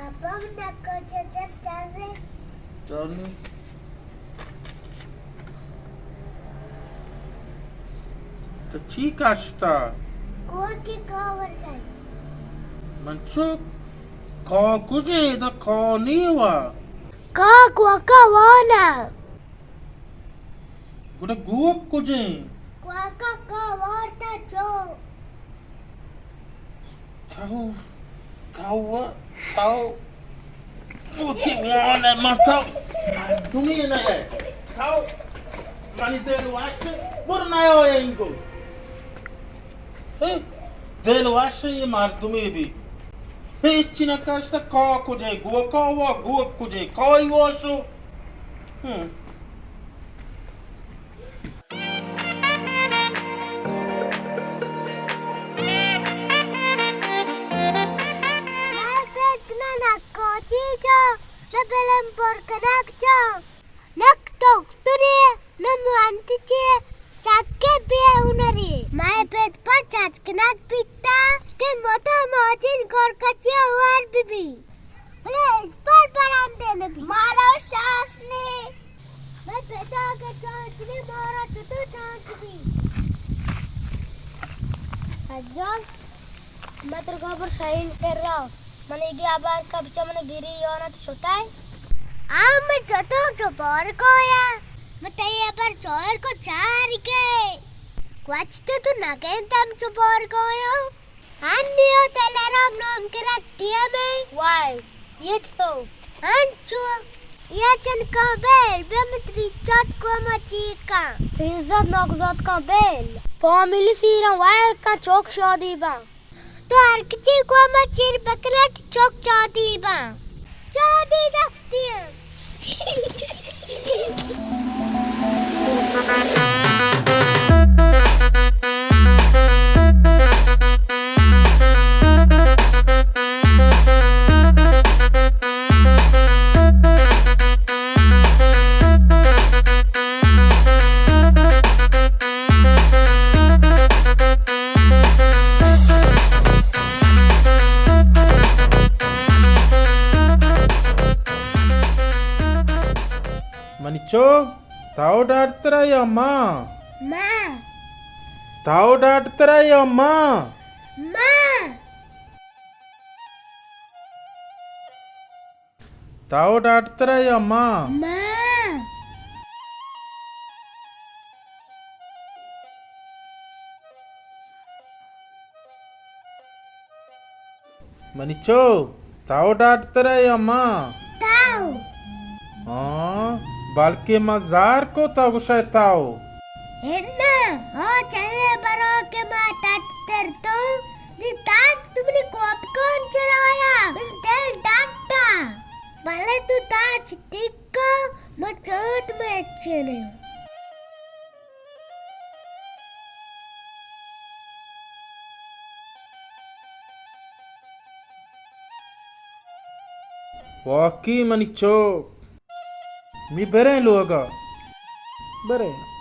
ابا، من نکو چچر چارے۔ چارے۔ تو چی کاشتا؟ کوکی کاور کئی۔ من چو کا کجے دا کا نیوا۔ کا کوکا وانا۔ گڑا گوک کجیں؟ گوکا کا وارتا چو۔ تھو، تھو، تھو۔ وتی وان ءَ من تھو۔ مردمی نہ ئے۔ تھو۔ منی دل وش، بر نہ ئے انگو۔ اے، دل وش، اے مردمی بی۔ ہچ نہ کشتا، کا کجیں؟ گوکا وا، گوک کجیں؟ کائی واشو۔ ہم۔ مئے پت نہ نکو چی جا، نہ بلم پر کنک جا، نک توک ترے، نہ مانتی چے، چکے بے ہنرے۔ مئے پت پر چٹ کنک بیتا، کہ متا ماجن گور کچیا وار بی بی۔ بلے ہچبر براندے نہ بی۔ مارا شاس نے۔ مئے پتا کہ چانچ نے، مارا چتو چانچ بی۔ سجاد، متر گوبر شاہین کر رہا۔ من گیا بار کا بچا من گری یونا تو شتائے۔ آ من چتو چپور کو یا۔ من تئی پر چور کو چار کے۔ کوچ تو تو نہ کہنتم چپور کو یا۔ انیو تلرام نام کرا ٹی ایم اے۔ وای، یہ تو۔ انچو، یہ چن کان بیل، بیا متری چات کو ما چی کان۔ تری زاد ناک زاد کان بیل۔ فامیلی سیرا وای کان چوک شادی با۔ تو ہر کچی کو ما چیر بکنا چوک شادی با۔ چادی دستیاں۔ منی چو، تاو ڈاڈترا یا ما؟ ما۔ تاو ڈاڈترا یا ما؟ ما۔ تاو ڈاڈترا یا ما؟ ما۔ منی چو، تاو ڈاڈترا یا ما؟ تاو۔ ہاں، بلکہ ما زار کو تا گوشئے تاو۔ انا، او چلے برو کہ ما ٹٹ تر تو، دی تاچ تمنی کوپ کون چرایا، من دل ڈاکٹا۔ بلے تو تاچ تکا، ما چوت میں اچھے نہیں۔ واقعی منی چوک۔ می بریں لوگا۔ بریں۔